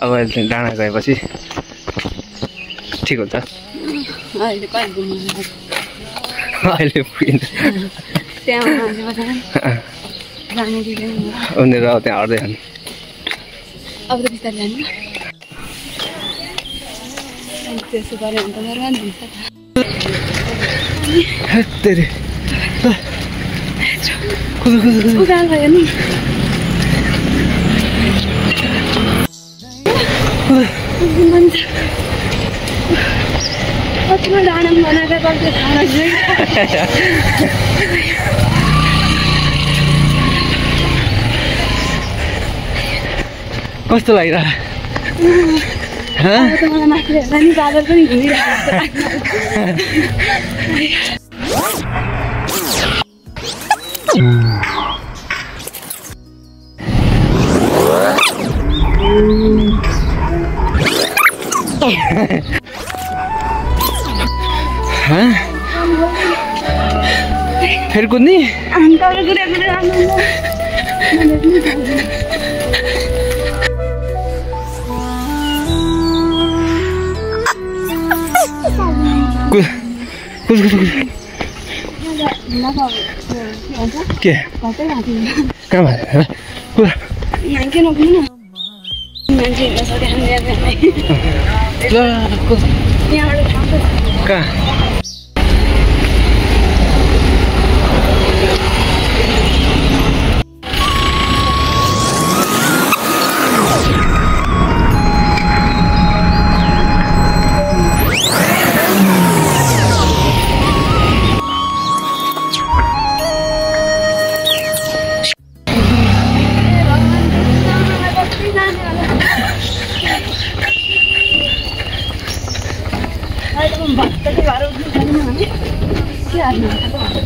अब अहिले डाँडा गएपछि ठिक हुन्छ अहिले पुगिन्छ उनीहरू अब त्यहाँ अड्दै खाने अब त बिस्तारै जाने त्यसो गऱ्यो भने त मर्वान हुन्छ तेरे उकाल भयो नि कतिमा डाँडा बनाएको कति खाना कस्तो लागिरहेको मलाई माथि हेर्दा नि बादल पनि घुमिरहेको फेरि कुद्ने के कहाँ भयो मान्छे नकुनु न मान्छे कहाँ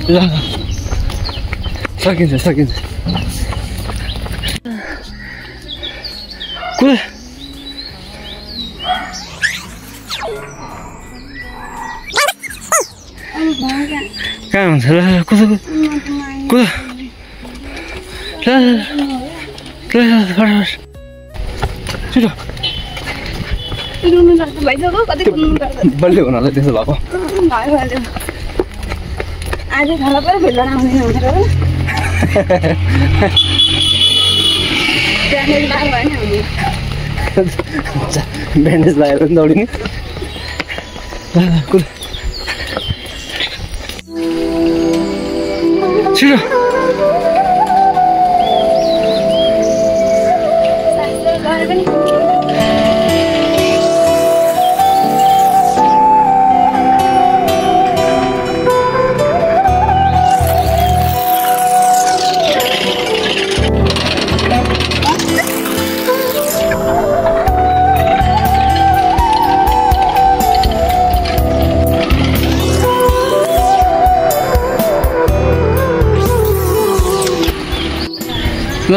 ल सकिन्छ सकिन्छ कुद कहाँ हुन्छ ल कुद कुद छिटो बल्यो हुनाले त्यसो भएको आज खाना पऱ्यो भेट्दा आउँदैन ब्यान्डेज लगाएर पनि दौडिने कुद छिटो ल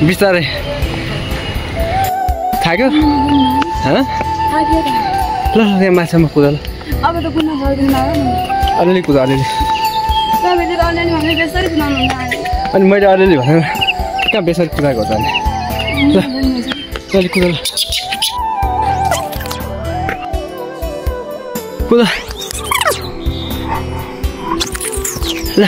बिस्तारै थाक्यो ल ल यहाँ माछामा कुद ल अब त कुद्न सक्दैन अलिअलि कुद अलिअलि तपाईँले त अलिअलि भने बेसरी कुदाउनुहुन्छ अनि मैले अलिअलि भनेर कहाँ बेसरी कुदाएको हो त अनि ल अलिक कुद ल कुद ल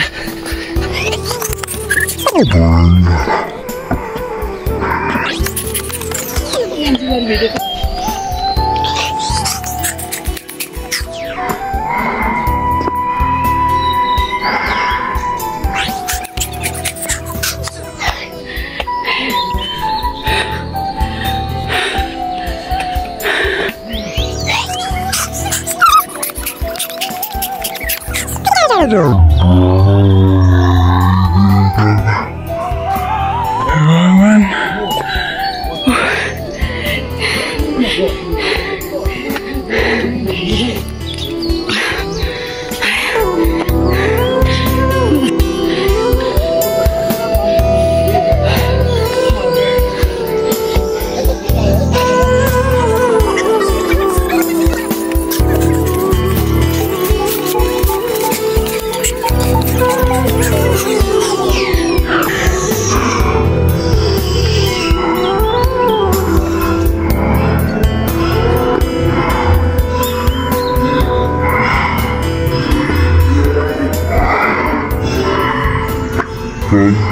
साह्रै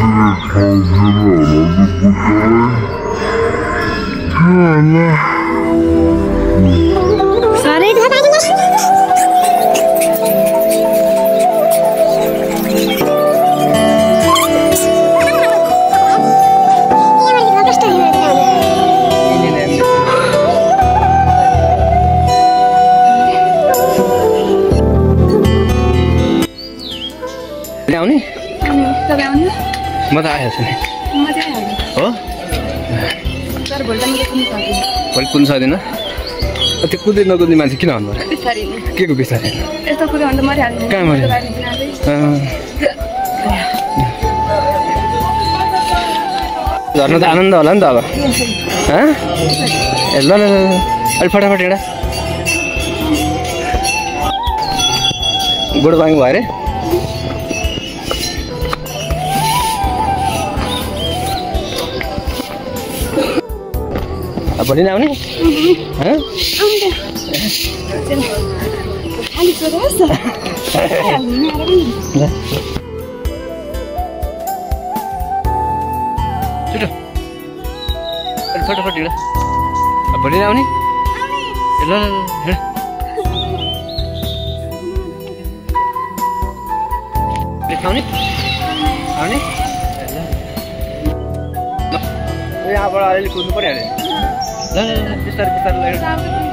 ल्याउने तपाईँ आउनु म त आएको छु नि म चाहिँ आउँछु हो तर भोलि पनि कुद्नु सक्दिनँ भोलि कुद्नु सक्दैन त्यो कुद्दै नकुद्ने मान्छे किन भन्नु बिस्तारै नै के को बिस्तारै यस्तो कुरो अन्त मरिहाल्नु कहाँ मर्यो? झर्न त आनन्द होला नि त अब ए ल ल ल अलिक फटाफट हिँड बुढो बाङ्गो भयो अरे भोलि नै आउने खाली सोध्नुहोस् न छिटो अलिक फटाफट हिँड भोलि नै आउने ए ल ल हिँड आउने आउने यहाँबाट अलिअलि कुद्नु पऱ्यो अरे ल ल बिस्तारै बिस्तारै